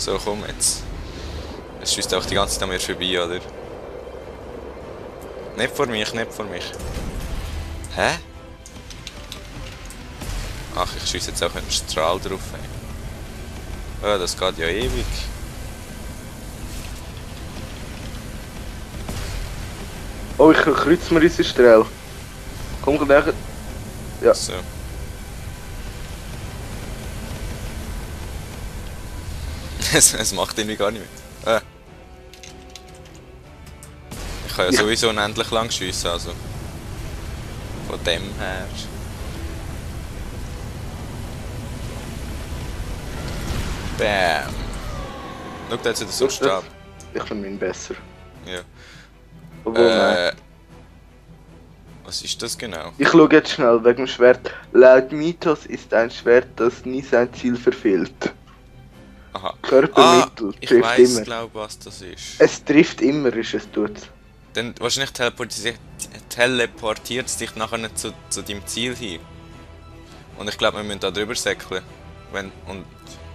So, komm jetzt. Es schießt auch die ganze Zeit an mir vorbei, oder? Nicht vor mich, nicht vor mich. Hä? Ach, ich schieße jetzt auch mit dem Strahl drauf. Oh, das geht ja ewig. Oh, ich kreuze mir unsere Strahl. Komm gleich. Ja. So. Es macht irgendwie gar nicht mit. Ich kann ja sowieso unendlich lang schiessen, also. Von dem her. Bam! Schau, da hat sie den Substab. Ich finde meinen besser. Ja. Obwohl, nein. Was ist das genau? Ich schaue jetzt schnell wegen dem Schwert. Laut Mythos ist ein Schwert, das nie sein Ziel verfehlt. Aha. Körpermittel Ich trifft weiss, immer. glaube was das ist. Es trifft immer, ist es tut. Dann wahrscheinlich teleportiert es dich nachher nicht zu deinem Ziel hin. Und ich glaube, wir müssen da drüber säckeln. Und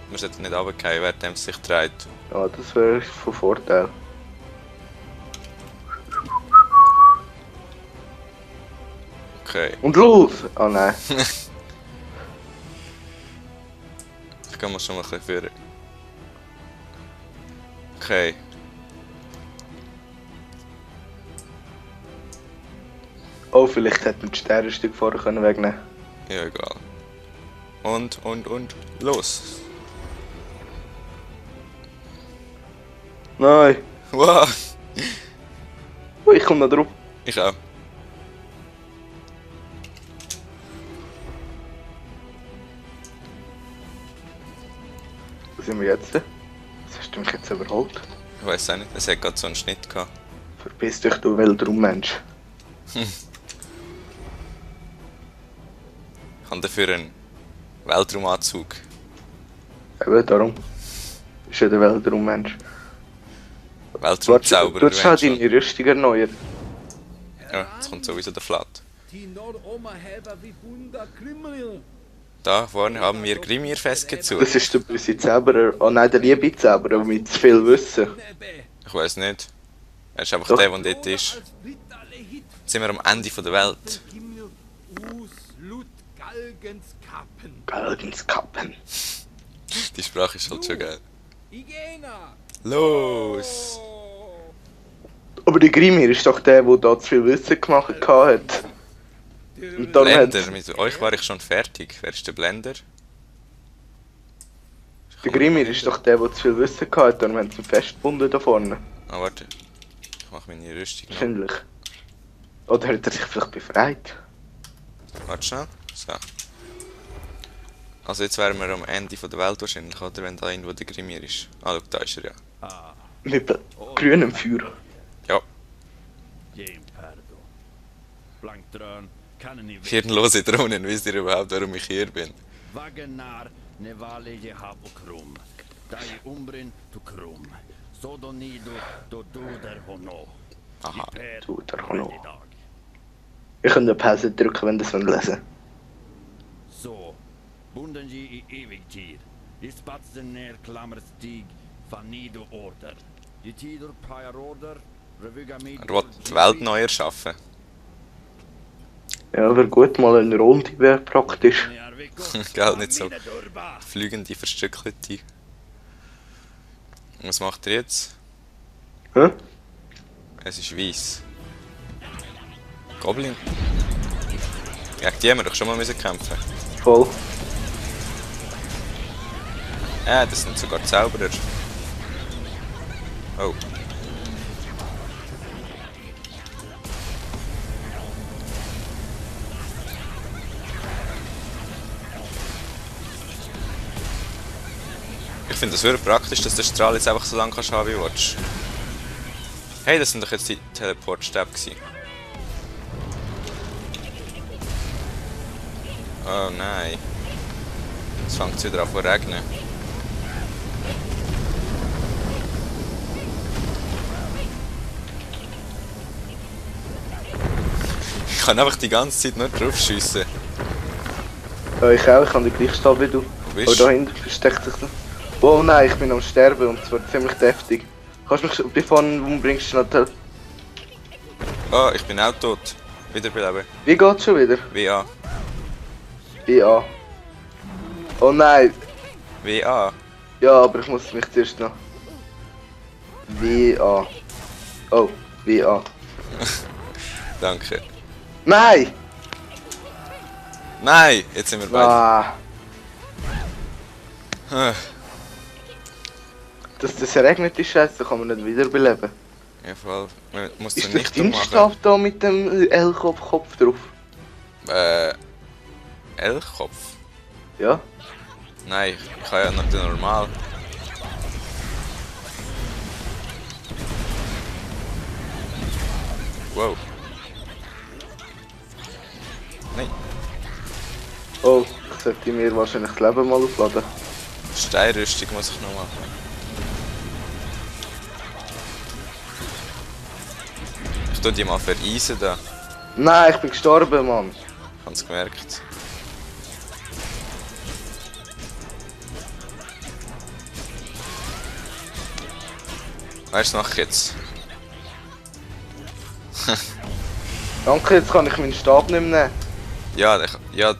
wir sollten nicht runterfallen, während es sich dreht. Ja, das wäre von Vorteil. Okay. Und los! Ah nein. Ich kann mal schon mal ein bisschen führen. Okay. Oh, vielleicht hätten wir das Sternenstück vorher wegnehmen können. Ja, egal. Und, los! Nein! Wow! Oh, ich komme noch drauf. Ich auch. Wo sind wir jetzt? Was hast du mich jetzt überholt? Ich weiß auch nicht, es hat gerade so einen Schnitt gehabt. Verpiss dich, du Weltraummensch. Ich habe dafür einen Weltraumanzug. Eben darum. Ist ja der Weltraummensch. Weltraumzauberer. Du hast halt deine Rüstung erneuert. Ja, jetzt kommt sowieso der Flat. Die Nordoma helber wie Wunder Grimril. Da vorne haben wir Grimir festgezogen. Das ist der böse Zauberer. Oh nein, der liebe Zauberer mit zu viel Wissen. Ich weiß nicht. Er ist einfach Doch. der dort ist. Jetzt sind wir am Ende der Welt. Galgenskappen. Die Sprache ist halt schon geil. Igena. Los! Aber der Grimir ist doch der da zu viel Wissen gemacht hat. Und darum Blender, hat mit euch war ich schon fertig. Wer ist der Blender? der Grimir ist doch der zu viel Wissen hat, darum haben sie ihn festgebunden da vorne. Ah, warte. Ich mache meine Rüstung noch. Wahrscheinlich. Oder hat er sich vielleicht befreit? Warte schnell. So. Also jetzt wären wir am Ende der Welt wahrscheinlich, oder? Wenn da irgendwo der Grimir ist. Ah, schau, da ist er ja. Mit grünem Feuer. Ja. Hirnlose Drohnen, wisst ihr überhaupt, warum ich hier bin? Wagnar nevale je habokrum. Dai umbrin tu krum. Sodonido do der hono. Aha. Du, der Hono. Ich könnte Pause drücken, wenn das lesen. So, bundenji i evigtir. Dispatsen ner klammerstig vanido order. Die tidur pyre order. Revigamid. Er will die Welt neu erschaffen. Ja, wäre gut, mal eine Runde wäre praktisch. Gell, nicht so fliegende, verstückelte. Was macht er jetzt? Hä? Es ist weiss. Goblin. Gegen die haben wir doch schon mal müssen kämpfen. Voll. Das sind sogar Zauberer. Oh. Ich finde es wirklich praktisch, dass der Strahl jetzt einfach so lange kannst haben, wie du willst. Hey, das sind doch jetzt die Teleportstäbe gewesen. Oh nein. Jetzt fängt es wieder an zu regnen. Ich kann einfach die ganze Zeit nur drauf schiessen. Ja, ich auch, ich habe den gleichen Stab wie du. Wo Aber bist du? da hinten versteckt sich noch. Oh nein, ich bin am Sterben und zwar ziemlich deftig. Kannst du mich bevor du umbringst schnell... Oh, ich bin auch tot. Wiederbeleben. Wie geht's schon wieder? WA. Ja. Oh nein. WA. Ja, aber ich muss mich zuerst noch... WA. Oh, WA. Danke. Nein! Nein! Jetzt sind wir beide. Ah, Ah. das regnet ist scheiße, kann man nicht wiederbeleben. Ja, vor allem. Man muss Ist den das nicht dein machen. Stab da mit dem L-Kopf drauf? L-Kopf? Ja? Nein, ich habe ja noch den normal. Wow. Nein, Oh, ich sollte mir wahrscheinlich das Leben mal aufladen. Steinrüstung muss ich noch machen. Ich tue die mal vereisen da. Nein, ich bin gestorben, Mann. Ich hab's gemerkt. Weißt du, was mache ich jetzt? Danke, jetzt kann ich meinen Stab nicht mehr nehmen. Ja, ja.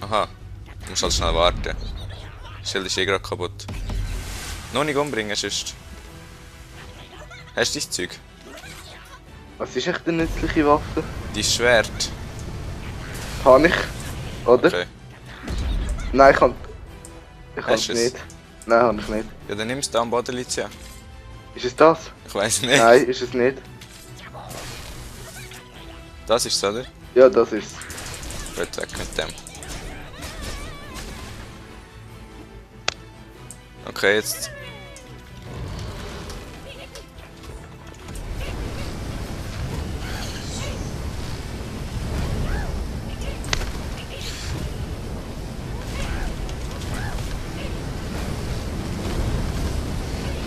Aha. Du musst halt schnell warten. Das Schild ist eh gerade kaputt. Noch nicht umbringen, sonst. Hast du dein Zeug? Was ist echt eine nützliche Waffe? Dein Schwert? Kann ich? Oder? Okay. Nein, ich kann es Hast du es? nicht. Nein, kann ich nicht. Ja, dann nimmst du da am Boden, Licia. Ist es das? Ich weiß nicht. Nein, ist es nicht. Das ist es, oder? Ja, das ist Gut, weg mit dem. Okay, jetzt.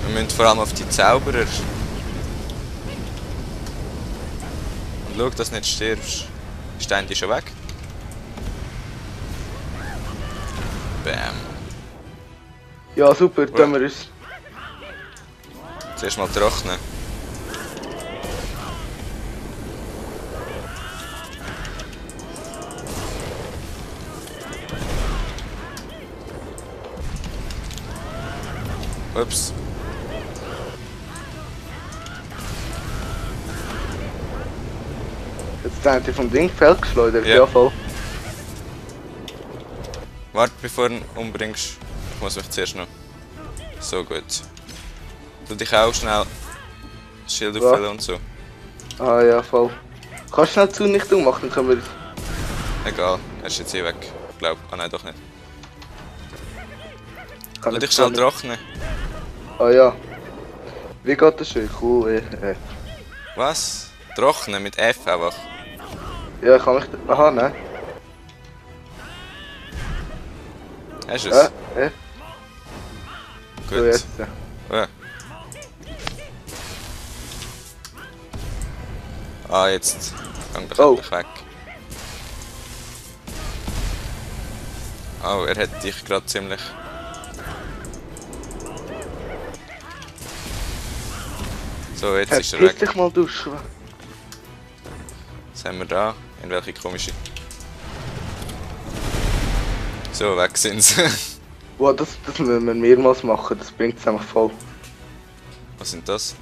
Wir müssen vor allem auf die Zauberer. Und schau, dass du nicht stirbst. Ist der eine schon weg? Bam. Ja, super, dann wir es. Zuerst mal trocknen. Ups. Jetzt sind die vom Ding Feld geschleudert. Ja. Ja, voll. Warte, bevor du ihn umbringst. Ich muss mich zuerst noch. So gut. Du dich auch schnell das Schild Ja. auffüllen und so. Ah ja, voll. Kannst du schnell Zunichtung machen, dann können wir... Egal, er ist jetzt eh weg. Ich glaube. Ah nein, doch nicht. Kann Du dich jetzt schnell gar nicht- trocknen. Ah ja. Wie geht das schon? Q, E, F. Was? Trocknen mit F einfach. Ja, kann ich... Aha, nein. Hast du es? F. So, Gut. jetzt. Ja. Ja. Ah, jetzt. Gang doch Oh. endlich weg. Oh, er hat dich gerade ziemlich. So, jetzt ist er Verpiss weg. dich mal duschen. Was haben wir da? In welche komische. So, weg sind sie. Wow, das müssen wir mehrmals machen, das bringt es einfach voll. Was sind das?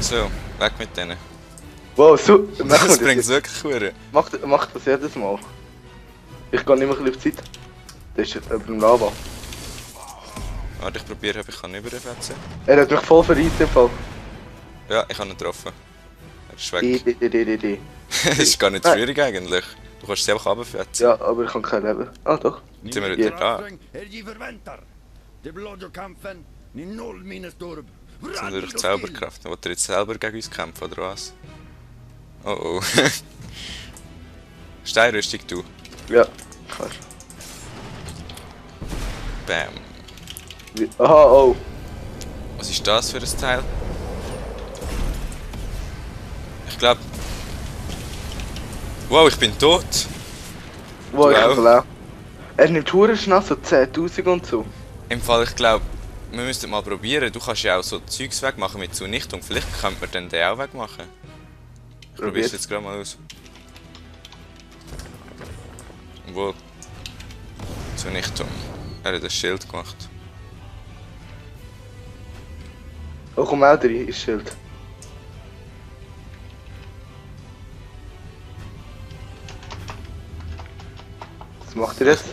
So, weg mit denen. Wow, so... Das bringt wirklich Hure. Mach das jedes Mal. Ich gehe nicht mehr ein bisschen auf die Zeit. Das ist über dem Lava. Warte, ich probiere, ob ich kann überfetzen. Er hat mich voll verreist im Fall. Ja, ich habe ihn getroffen. Er ist weg. Die. Das ist gar nicht schwierig eigentlich. Du kannst sie einfach runterfetzen. Ja, aber ich kann kein Leben. Ah doch. Jetzt sind wir wieder da. Die förväntar. Det blådde kampen. Ni noll minnes Torb. Das sind durch Zauberkraft. Wollt ihr jetzt selber gegen uns kämpfen, oder was? Oh oh. Steinrüstung, du. Ja, kannst. Bam. Aha, oh. Was ist das für ein Teil? Ich glaube. Wow, ich bin tot. Wow, ich Wow. hab verloren. Er nimmt hure schnell so 10.000 und so. Im Fall, ich glaube, wir müssten mal probieren. Du kannst ja auch so Zeugs wegmachen mit Zunichtung. Vielleicht könnte man dann den auch wegmachen. Ich probiere es jetzt gerade mal aus. Obwohl. Zunichtung. Er hat das Schild gemacht. Oh, komm auch rein, ist Schild. Was macht er jetzt?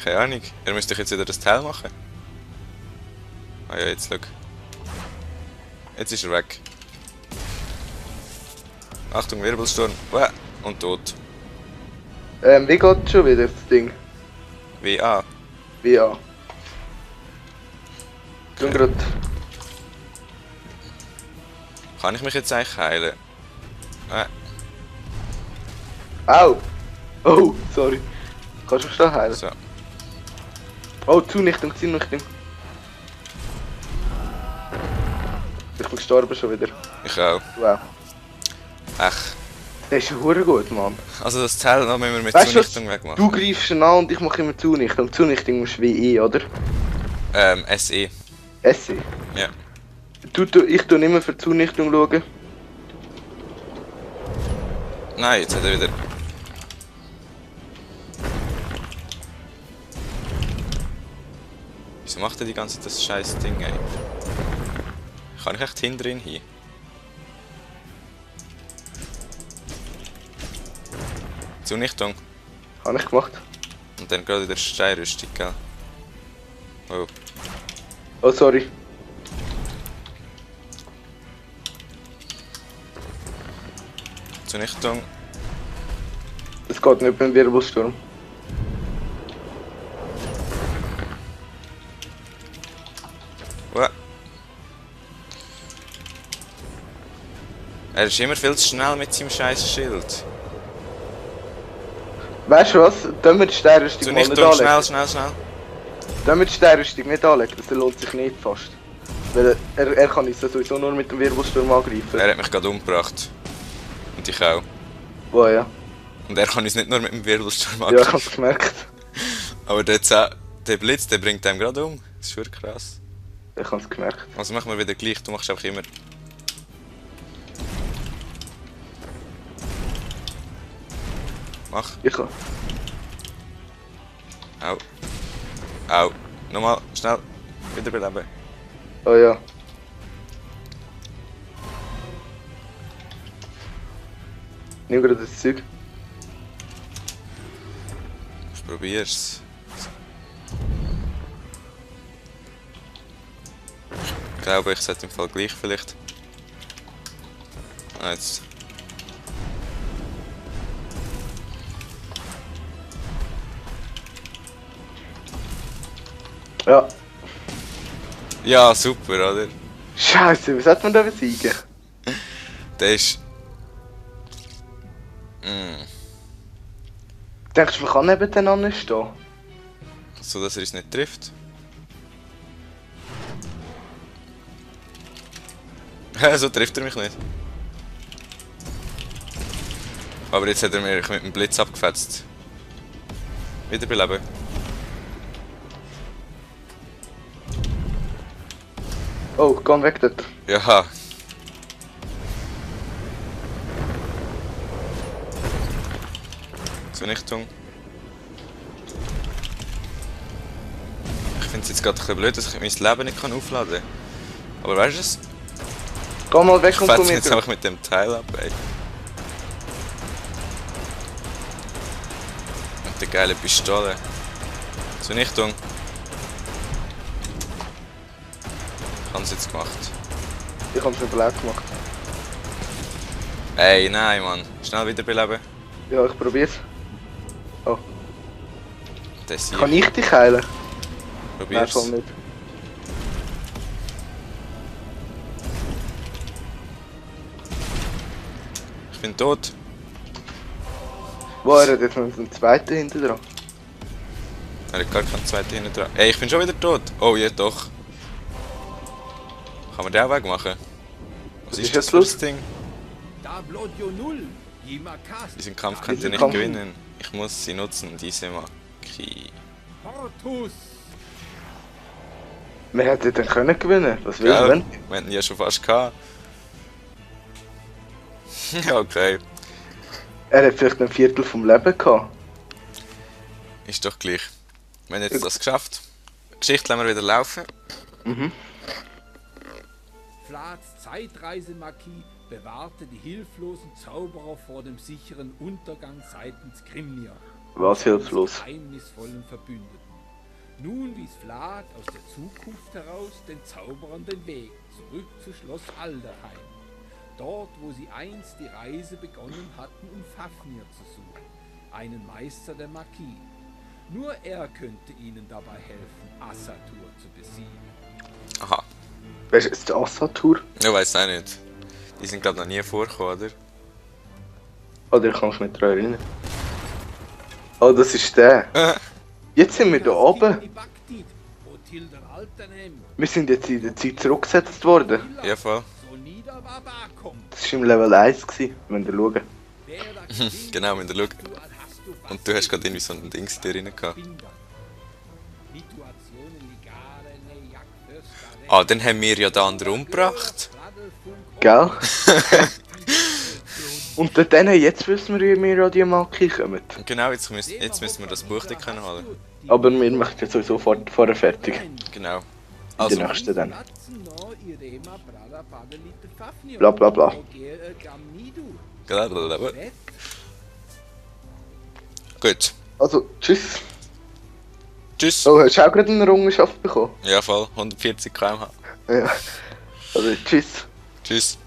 Keine Ahnung. Er müsste jetzt wieder das Teil machen. Ah ja, jetzt schau. Jetzt ist er weg. Achtung, Wirbelsturm. Uah. Und tot. Wie geht schon wieder das Ding? WA. Wie an? Ich bin grad... Kann ich mich jetzt eigentlich heilen? Au! Oh, sorry. Kannst du mich schnell heilen? So. Oh, Zunichtung, Zunichtung. Ich bin gestorben schon wieder. Ich auch. Wow. Ach. Das ist hure gut, Mann. Also das Teil noch müssen wir mit Weißt du was? Zunichtung wegmachen. Du greifst ihn an und ich mache immer Zunichtung. Zunichtung musst du wie oder? SE. Esse. Ja. Ich tu immer für Zunichtung schauen. Nein, jetzt hat er wieder... Wieso macht er die ganze Zeit das scheiß Ding, ey? Kann ich echt hinter ihn hin? Zunichtung. Habe ich gemacht. Und dann gerade wieder Steinrüstung, gell? Oh. Oh, sorry. Zunichtung. Das geht nicht beim Wirbelsturm. Uah. Er ist immer viel zu schnell mit seinem scheiß Schild. Weißt du was? Dann wir die Steinrüstung mal nicht Zunichtung, anlegen. schnell. Dann wir die Steinrüstung nicht anlegen, das lohnt sich nicht fast. Weil er kann uns sowieso nur mit dem Wirbelsturm angreifen. Er hat mich gerade umgebracht. Und ich auch. Oh ja. Und er kann uns nicht nur mit dem Wirbelsturm Ja, angreifen. ich hab's gemerkt. Aber der Blitz, der bringt einem gerade um. Das ist wirklich krass. Ich hab's gemerkt. Also machen wir wieder gleich, du machst einfach immer. Mach. Ich kann. Au. Au. Nochmal, schnell. Wiederbeleben. Oh ja. Nimm gerade das Zeug. Ich probier's. Ich glaube, ich sollte im Fall gleich vielleicht. Ah, jetzt. Ja. Ja, super, oder? Scheiße, was hat man da besiegen? Der ist. Denkst du, man kann nebeneinander stehen? So, dass er uns nicht trifft. So trifft er mich nicht. Aber jetzt hat er mich mit dem Blitz abgefetzt. Wiederbeleben. Oh, geh weg dort. Ja. Zunichtung. Ich finde es jetzt gerade ein bisschen blöd, dass ich mein Leben nicht aufladen kann. Aber weißt du es? Geh mal weg Ich und komm fetze mir. jetzt einfach mit dem Teil ab, ey. Mit der geilen Pistole. Zunichtung. Ich habe es jetzt gemacht. Ich hab's mir leer gemacht. Ey, nein, Mann. Schnell wiederbeleben. Ja, ich probier's. Oh. Das hier. Kann ich dich heilen? Nein, Probier's. voll nicht. Ich bin tot. Wo, er hat jetzt noch einen zweiten hinten dran. Er hat gar keinen zweiten hinten dran. Ey, ich bin schon wieder tot. Oh, ja doch. Kann man den auch wegmachen? Was ist das jetzt für los? das Ding? Da Blodio null. Jima Cast. Diesen Kampf könnt ihr Diesen nicht Kampf- gewinnen. Ich muss sie nutzen, diese Magie. Maki. Portus! Wir hätten dann können gewinnen. Was will Gell? man? Wir hatten ja schon fast gehabt. Ja, okay. Er hat vielleicht ein Viertel vom Leben gehabt. Ist doch gleich. Wir haben jetzt das geschafft. Geschichte lassen wir wieder laufen. Vlads Zeitreisemagie bewahrte die hilflosen Zauberer vor dem sicheren Untergang seitens Grimnir. Was hilflos? Geheimnisvollen Verbündeten. Nun wies Vlad aus der Zukunft heraus den Zauberern den Weg zurück zu Schloss Alderheim. Dort, wo sie einst die Reise begonnen hatten, um Fafnir zu suchen, einen Meister der Magie. Nur er könnte ihnen dabei helfen, Assatur zu besiegen. Aha. Wer ist jetzt der Assatur? Ich weiß auch nicht. Die sind glaube noch nie vorgekommen, oder? Oder kannst du mich daran erinnern? Oh, das ist der. Jetzt sind wir da oben. Bagdid, Othilder Altenheim, Wir sind jetzt in der Zeit zurückgesetzt worden. Ja, voll. so nieder war Bakum. Das war im Level 1, gewesen, wenn wir schauen. Wer da gewinnt, Genau, wenn du schaust. hast du Und du hast gerade irgendwie so ein Ding in dir rein gehabt. Ah, dann haben wir ja den anderen umgebracht. Gell? Und dann, jetzt wissen wir, wie wir an die Marke kommen. Genau, jetzt müssen wir das Buch da können holen. Aber wir machen jetzt sowieso vorher fertig. Genau. Die Also, nächste dann. Bla bla bla. gut. Also, tschüss. Tschüss. Oh, hast du auch gerade eine Errungenschaft bekommen? Ja, voll. 140 km/h. Ja. Also, tschüss. Tschüss.